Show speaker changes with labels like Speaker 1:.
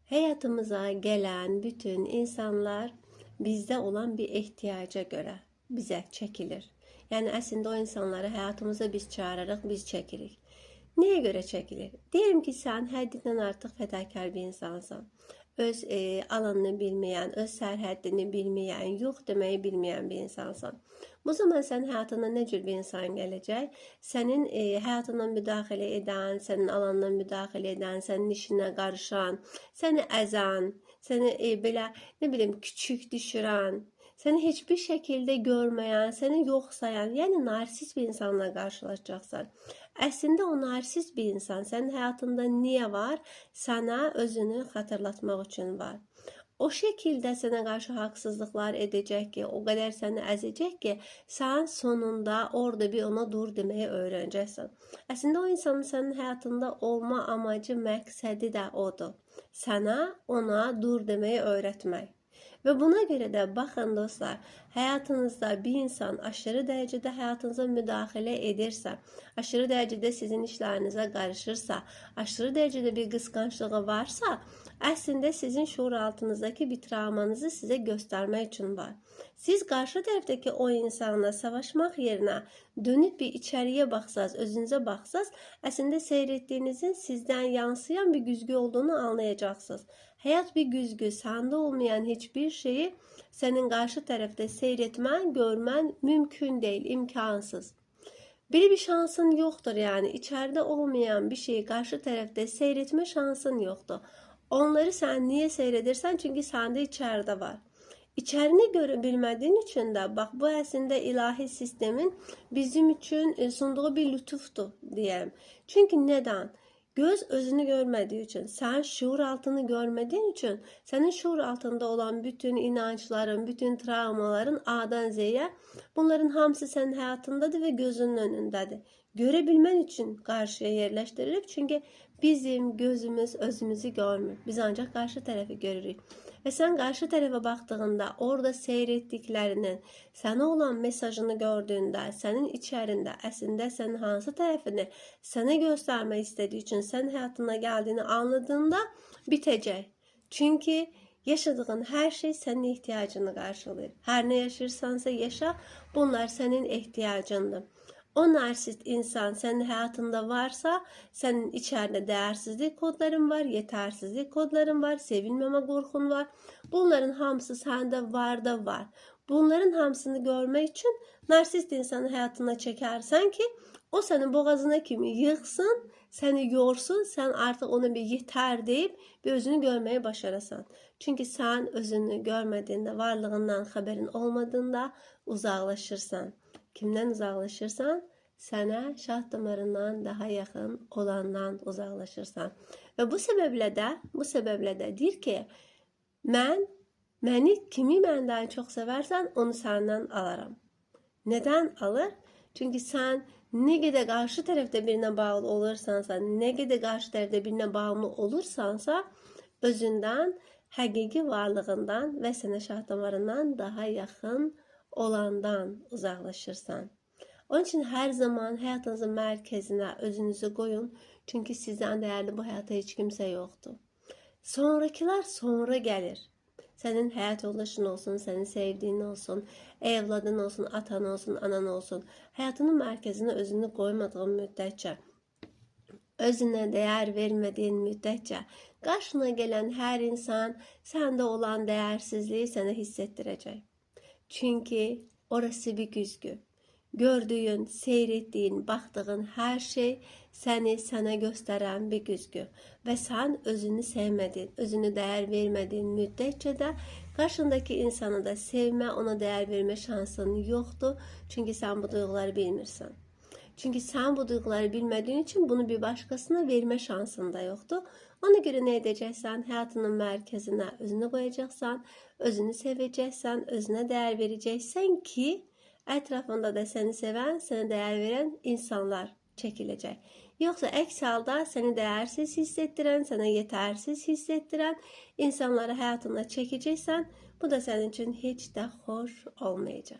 Speaker 1: Həyatımıza gelen bütün insanlar bizde olan bir ihtiyaca göre bize çekilir. Yani aslında o insanları hayatımıza biz çağırırıq, biz çekirik. Neye göre çekilir? Diyelim ki sen həddindən artıq fədakar bir insansan. Öz alanını bilməyən, öz sərhəddini bilməyən, yox deməyi bilməyən bir insansan. Bu zaman sən həyatına nə cür bir insan gələcək? Sənin həyatına müdaxilə edən, sənin alanına müdaxilə edən, sənin işinə qarışan, səni əzən, səni belə nə bilim küçük düşürən, səni hiçbir şekilde görməyən, səni yox sayan, yəni narsist bir insanla qarşılaşacaqsan. Əslində o narsist bir insan sənin həyatında niyə var? Sənə özünü xatırlatmaq üçün var. O şekilde sənə qarşı haqsızlıqlar edəcək ki, o qədər səni əzəcək ki, sən sonunda orada bir ona dur deməyi öyrənəcəksən. Əslində o insanın sənin həyatında olma amacı, məqsədi də odur. Sənə ona dur deməyi öyrətmək. Ve buna göre de bakın dostlar, hayatınızda bir insan aşırı derecede hayatınıza müdahale edirse, aşırı derecede sizin işlerinize karışırsa, aşırı derecede bir kıskançlığı varsa, aslında sizin şuur altınızdaki bir travmanızı size göstermek için var. Siz karşı taraftaki o insanla savaşmak yerine dönüp bir içeriye baxsaz, özünüze baxsaz, aslında seyrettiğinizin sizden yansıyan bir güzgü olduğunu anlayacaksınız. Hayat bir güzgü, sende olmayan hiçbir şeyi senin karşı tarafta seyretmen, görmen mümkün değil, imkansız. Böyle bir şansın yoktur yani. İçeride olmayan bir şeyi karşı tarafta seyretme şansın yoktur. Onları sen niye seyredirsen? Çünkü sende içeride var. İçerini görebilmediğin için de bak bu aslında ilahi sistemin bizim için sunduğu bir lütuftu diyelim. Çünkü neden? Göz özünü görmediği için, sen şuur altını görmediğin için, senin şuur altında olan bütün inançların, bütün travmaların A'dan Z'ye, bunların hamısı senin hayatındadır ve gözünün önündedir. Görebilmen için karşıya yerleştirilip, çünkü bizim gözümüz özümüzü görmür. Biz ancak karşı tarafı görürük. Ve sen karşı tarafa baktığında orada seyrettiklerinin sana olan mesajını gördüğünde, senin içerisinde aslında senin hansı tarafını sana göstermek istediği için sen hayatına geldiğini anladığında bitecek. Çünkü yaşadığın her şey senin ihtiyacını karşılayır. Her ne yaşırsansa yaşa, bunlar senin ihtiyacındır. O narsist insan senin hayatında varsa senin içeride değersizlik kodların var, yetersizlik kodların var, sevilmeme korkun var. Bunların hamısı sende var da var. Bunların hamısını görmek için narsist insanı hayatına çekersen ki o senin boğazına kimi yıksın, seni yorsun, sen artık ona bir yeter deyip bir özünü görmeyi başarasan. Çünkü sen özünü görmediğinde, varlığından haberin olmadığında uzaklaşırsan. Kimden uzaklaşırsan? Sənə şah damarından daha yaxın olandan uzaqlaşırsan. Və bu səbəblə də deyir ki, məni kimi məndən çox sevərsən, onu səndən alaram. Nədən alır? Çünki sən nə qədər qarşı tərəfdə birinə bağlı olursansa, nə qədər qarşı tərəfdə birinə bağımlı olursansa, özündən, həqiqi varlığından və sənə şah damarından daha yaxın olandan uzaqlaşırsan. Onun için her zaman hayatınızın merkezine özünüzü koyun. Çünkü sizden değerli bu hayatta hiç kimse yoktu. Sonrakiler sonra gelir. Senin hayat yoldaşın olsun, senin sevdiğin olsun, evladın olsun, atan olsun, anan olsun. Hayatının merkezine özünü koymadığın müddətcə, özünə değer vermediğin müddətcə, qarşına gelen her insan sende olan değersizliği sana hissettirecek. Çünkü orası bir güzgü. Gördüğün, seyrettiğin, baktığın her şey seni sana gösteren bir güzgü. Ve sen özünü sevmedin, özünü değer vermediğin müddetçe de karşındaki insanı da sevme, ona değer verme şansın yoktu. Çünkü sen bu duyguları bilmirsən. Çünkü sen bu duyguları bilmediğin için bunu bir başkasına verme şansın da yoktu. Ona göre ne edeceksen? Hayatının merkezine özünü koyacaksan, özünü seveceksen, özüne değer vereceksen ki etrafında da seni seven, sana değer veren insanlar çekilecek. Yoksa əks halda seni değersiz hissettiren, sana yetersiz hissettiren insanları hayatına çekeceksen bu da senin için hiç de hoş olmayacak.